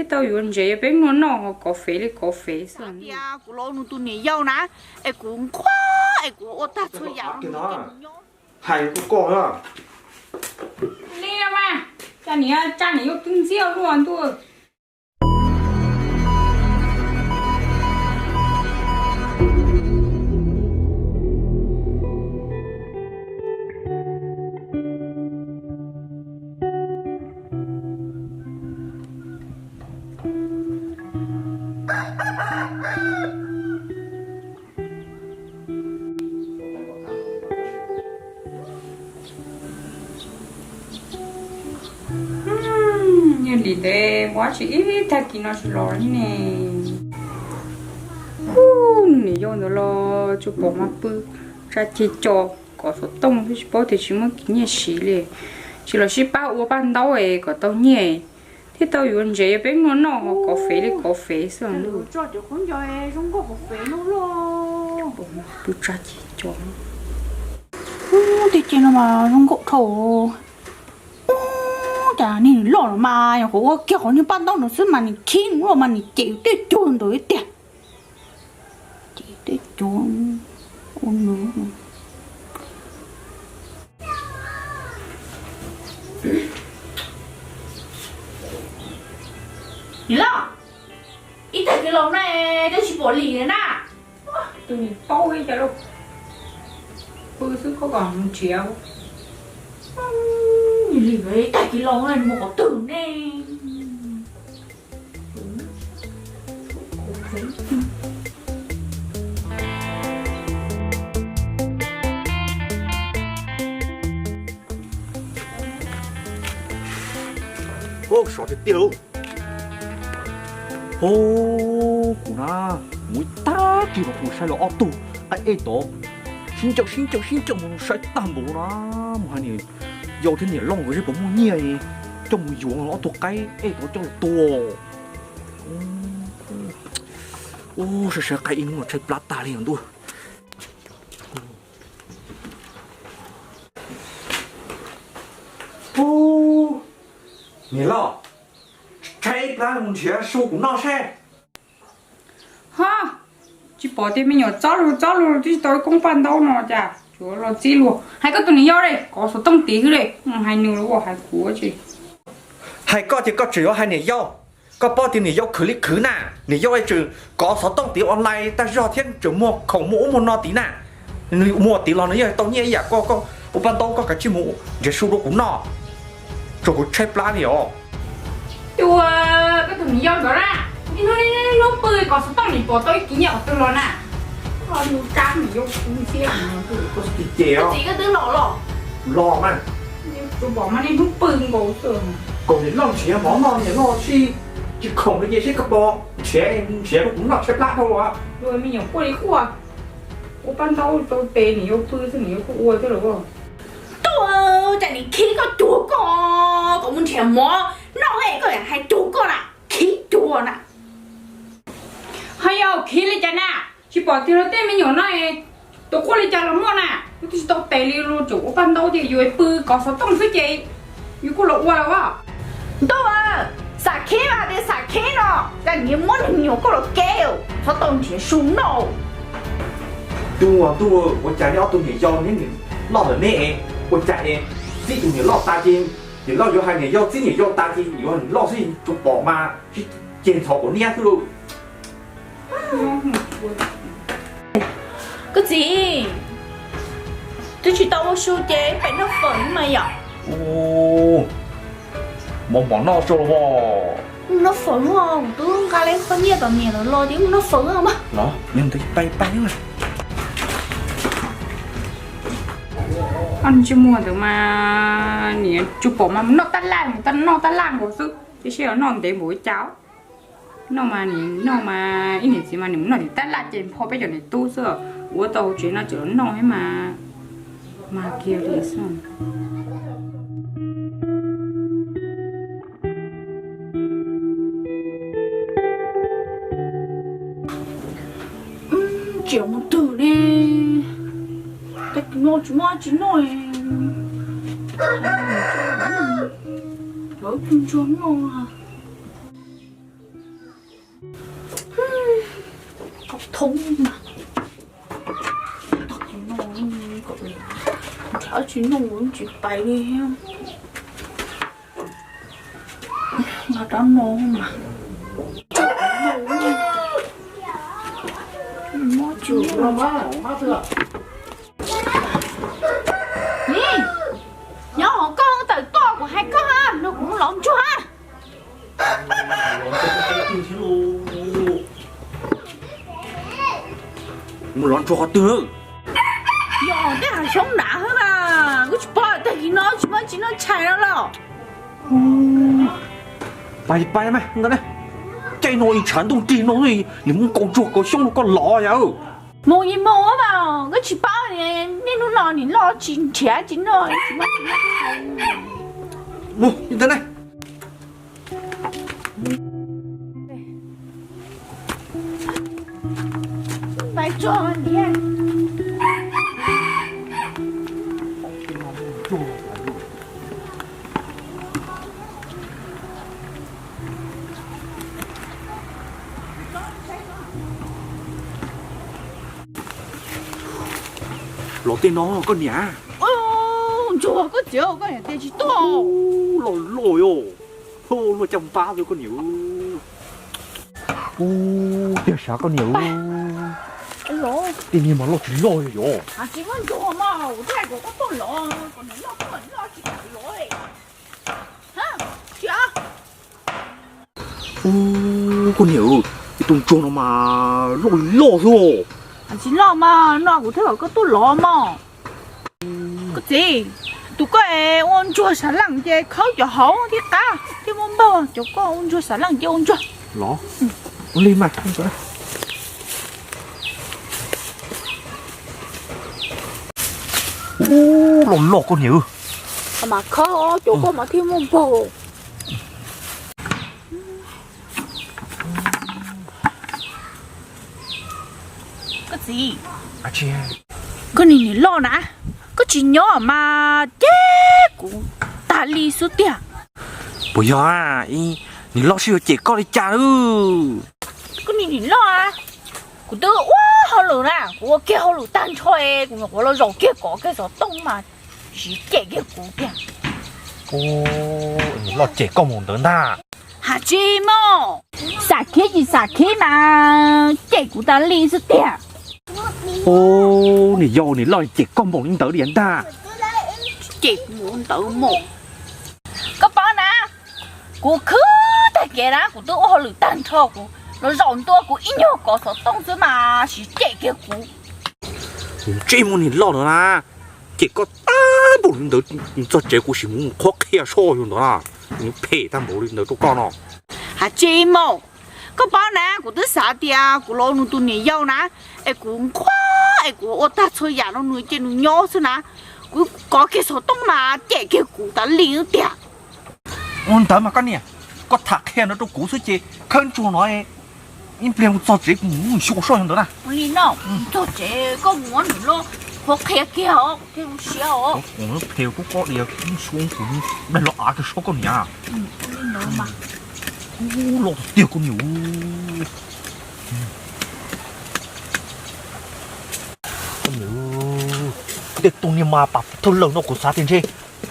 Tau yuav ntsev yuav peb muag noj ho kov fev li kov fev xwb. Tias kuv los nug tus niam yau na, es kuv nquag es kuv ua tag txhua yam. Hais kuv koj li mas, cas niam tsa niam yau twb ntxiag luaj ntuj. Yog li ntawd ua tsis ib tag kis no tsis los li ne. Ub, niam yau ntawd los tsuas pom mas pw tsa ceg co kov xov tooj xwb, tsis paub tias tsis muaj nyiaj siv li. Tsis los sib pab ua paj ntaub es kom tau nyiaj thiab tau yuav ntsev yuav peb muag noj ho kov fev li kov fev xwb. Pw tsa ceg co. Ub, tej ceg no mas zoo nkauj dhau. Ub, cas niag loj los mas nyuam qhuav ua kiag qhov niag paj ntaub no xwb mas nws khib nws luaj mas nws cem tej cuag ntawd tiag. Cem tej cuag ua nws. Niam loj, ib tag kis los na, twb tsis pom Lis na. Tus niam paub ib cas lauj, pw xwb koj kom mus nrhiav. Lis ib tag kis los na, mus qhov twg ne? Ub, sov tiag tiag lauj. Ub, kuv na, mus ib tag kis los kuv saib los ob tug qaib ej tod sib ncaws sib ncaws sib ncaws mus saib tag npaum na. Mus hais niam yau thiab niam loj nkawd seb puas muaj nyiaj coj mus yuav ob tug qaib ej tod coj los tua. Ub, saib saib qaib ej hnub no tshaib plab tag li os ntuj. Ub, niam loj, tshaib plab mus nrhiav su kuv noj seb. Ho, tsis pom tias me nyuam txob lug txob lug twb tsis tau ib koob paj ntaub no cas tsuav los txib luag. Hais koj tus niam yau li, kov xov tooj tid xwb li, hais nws los hais kuv tsis. Hais koj ces koj tseem yuav hais niam yau. Koj paub tias niam yau khwv li khwv na, niam yau tseem kov xov tooj tid online tag zog thiab tseem muag khoom muag ub muag no tid na. Nws muag tid los nws yeej tau nyiaj ib yam koj, koj ua paj ntaub koj kav tsij mus nrhiav su rau kuv noj, tsuas kuv tshaib plab li os. Ua, koj tus niam yau ntawd na, niaj hnub niaj hnub pw kov xov tooj nim pom tau ib kis nyiaj qhov twg los na. Koj mus tsa niam yau kuv ntxiag. Koj txiv koj twb los los? Los mas. Tsuas pom mas niaj hnub pw nkaus xwb. Kom niam loj nrhiav mov noj, niam loj sib tsis khoom li ces seb koj puas nrhiav, nrhiav rau kuv noj tshaib plab dhau los. Me nyuam quaj li quaj, ua paj ntaub tau tes niam yau pw xwb niam yau kuj ua thiab los. Tub, cas nim khib koj cuag koj, kom mus nrhiav mov noj es koj hais cuag koj na, khib cuag na. Ho yog khib li cas na, tsis pom tias luag tej me nyuam no tus quaj li cas los muaj na, twb tsis tau tes li los tseem ua paj ntaub ces yuav pw kov xov tooj xwb ces yus kuj los ua los as. Ntuj, xam khib mas tias xam khib no, cas niam muab niag me nyuam koj los kev, txhob tau nrhiav su noj. Tub, tub, ua cas neb ob tug niam yau neb niam loj ntawm neb ua cas es txib tus niam loj tas ces niam loj yuav hais niam yau, txib niam yau tas ces yuav hais niam loj xwb, tsuas pom mas sib ceg ntxhov quav niab xwb lauj. Koj txiv, twb tsis tau ua su ces pem noj fawm mas yom. Mos mos noj tso los. Mus noj fawm, kuv twb nqa lawm qhov nyiaj tom niam lawm los ces mus noj fawm mas. Los, yog ntawd pais pais. Ntsej muag ntawd mas niam tsuas pom mas mus noj tab laj, mus noj tab laj nkaus xwb, ces seb noj ntev npaum li cas. Noj mas nim noj mas ib niam txiv mas nim noj tim tab laj ces npho peb cov niam tub xwb, ua tau tsev no tseem los noj thiab mas, mas kiag li xwb. Tseem mus twg ne? Tag kis no tsis muaj dab tsi noj, lawv tus ntsuag noj. thoob mas. Tsis noj, tsis pais li. Nqa rab no mas. Nyob hauv koj tawm tuaj kuv hais koj, no kuv mus lov ntsuag. Mus lov ntsuag qhov twg? Yog tej hav xyoob nrad xwb na, kuv tsis pom tag kis no tsis muaj tsis noj tshais no los. Pais pais mas ntawd, caij no ib tshav ntuj nrig no, nim mus nkaus ntsuag kaus xyoob no koj lov yom. Mus yeej mus mas, koj tsis paub, niaj hnub no nim loj tsis nrhiav tsis noj tsis muaj tsis noj. Mus ntawd na. Los tej no koj niam. Ntsuag koj txiv, koj niam tias tsis tuaj. Loj loj os. Luaj caj npab xwb koj niam. Ub, tiag sav koj niam. Tej niag mas loj tsis loj yom. Ub, koj niam, ib tug ntsuag no mas loj loj xwb. Tsis loj mas no kuv thiaj kom koj tuaj lov mog. Koj txiv, tus koj es ua ntsuag sav leej ces khawb cov hauv thiab qab thiab muaj npaug, cov koj ua ntsuag sav leej ces ua ntsuag. Los, ua li mas. Ub, loj loj koj niam. Mas khawb cov koj mas thiaj muaj npaug. Koj txiv, koj niag niam loj na, koj tsis nyob mas cem kuv tas li xwb tiag. Puas yog, niam loj sib yuav cem koj li cas lawm? Koj niag niam loj, kuv twb ua hauj lwm na, kuv ua kiag hauj lwm tag nrho es kuv nyuam qhuav los zaum kiag kov kiag xov tooj mas siv cem kiag kuv tiag. Niam loj cem koj mus ntawd ntag. Has tsis mog, xam khib tsis xam khib mas cem kuv tas li xwb tiag. Niam yau niam loj cem koj npaum li ntawd li ntag. Cem kuv ntawd mog. Koj paub na, kuv khwv tag kev na, kuv twb ua hauj lwm tag nrho, kuv los zaum ntua kuv ib nyuag kov xov tooj xwb mas siv cem kiag kuv. Ntsej muag niam loj ntawd na, cem koj tag npaum li ntawd, txog tsev kuv sim mus qhuab qhia soj yus ntawd na, kuv yuav phem tag npaum li ntawd rau koj no. Has tsis mog, koj paub na, kuv twb xav tias kuv los ua nws tus niam yau na, es kuv nquag es kuv ua tag txhua yam rau nws ces nws nyob xwb na, kuv kov kiag xov tooj mas cem kiag kuv tas li tiag. Ua ntawd mas koj niam, koj tham qhia no rau kuv xwb ces khawb ntsuag no, ib pliag mus txog tsev kuv mus xyuas soj yus ntawd na. Ua li no, txog tsev koj mus ua nws los qhuab qhia kiag os, kuv thiaj zoo siab os. Kuv phem rub koj dias, kuv daig los av kiag soj koj niam. Loj tiag koj niam. Koj niam, tej tus niag mas pas thawj lawm no kuv xav tias ntshe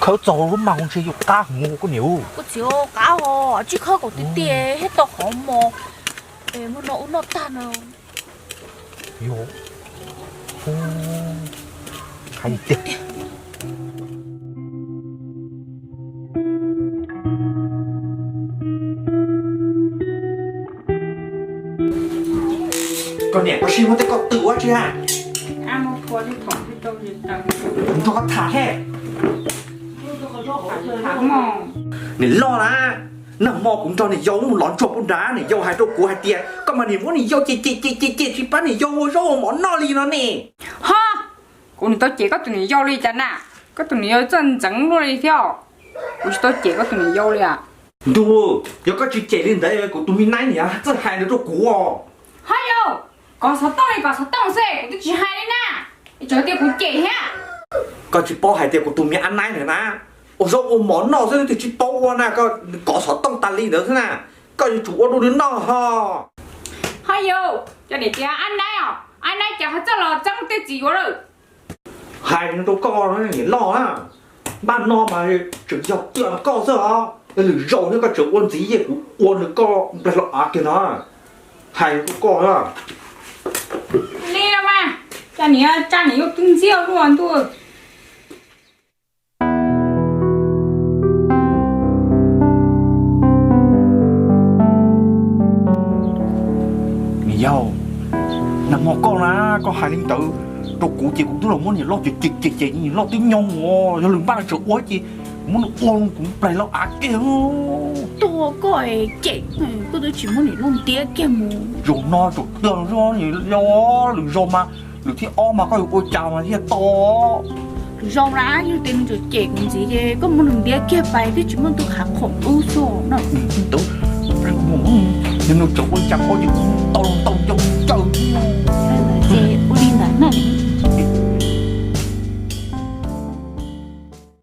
khawb txog lub mas ntshe yuav qab heev koj niam. Koj txiv, qab os, tsis khawb kom tiag tiag thiaj tau qhov mos, muaj noj ub noj tag no. Yog, qab tiag. Koj niam, koj sim muab tej koj twm ua tsi a? Nrog koj tham he. Niam loj na, nag hmo kuv nrog niam yau mus lov ntsuag puag nrad, niam yau hais rau kuv hais tias koj mas niam muab niam yau cem cem cem cem cem tsis pab niam yau ua zaub ua mov noj li no ne. Ho, kuv niam tau cem koj tus niam yau li cas na? Koj tus niam yau txawj ntxeev luaj li thiab. Kuv tsis tau cem koj tus niam yau li as. Ntuj, yog koj tsis cem li ntawd kuv tus me naib niam txawj hais ntawd rau kuv os. Ho yau, kov xov tooj li kov xov tooj xwb kuv twb tsis hais li na. Tseem tias kuv cem thiab. Koj tsis paub hais tias kuv tus me ab naib ntawd na, ua zaub ua mov noj xwb twb tsis paub ua na, koj kov xov tooj tas li ntawd xwb na, koj yuav tsum ua rau nws noj ho. Yog, cov niam tias ab naib os, ab naib cas ho txawj los txeeb tej txiv yuav lawm. Hais rau koj niam loj na, npaj no mas tseem yog tiag koj xwb os, lwm zaus thiab koj tseem ua ntxiv yeej kuv ua nws koj nplaig los av kiag no. Hais rau koj na. Li no mas, cas niam tsa niam yuav twb ntxiab luaj ntuj. Niam yau, nag hmo koj na, koj hais li ntawd rau kuv ces kuv twb los muab niam loj cem cem cem ces niam loj twb nyob os, yog lwm npaj no tseem ua ces kuv muab nws ua kuv nplaig los av kiag. Tuaj koj cem, koj twb tsis muab niam loj ntiab kiag mus. Zaum no zaum twg niam yau, lwm zaus mas, lwm thib ob mas koj yuav ua cas mas thiaj tau. Lwm zaus na yog tias nws tseem cem kuv ntxiv ces koj muab nws ntiab kiag pais, twb tsis muaj tus khav khoom ub xwb na. Yog nws tseem ua cas koj ces kuv tau los ntaus ncaws ncaws.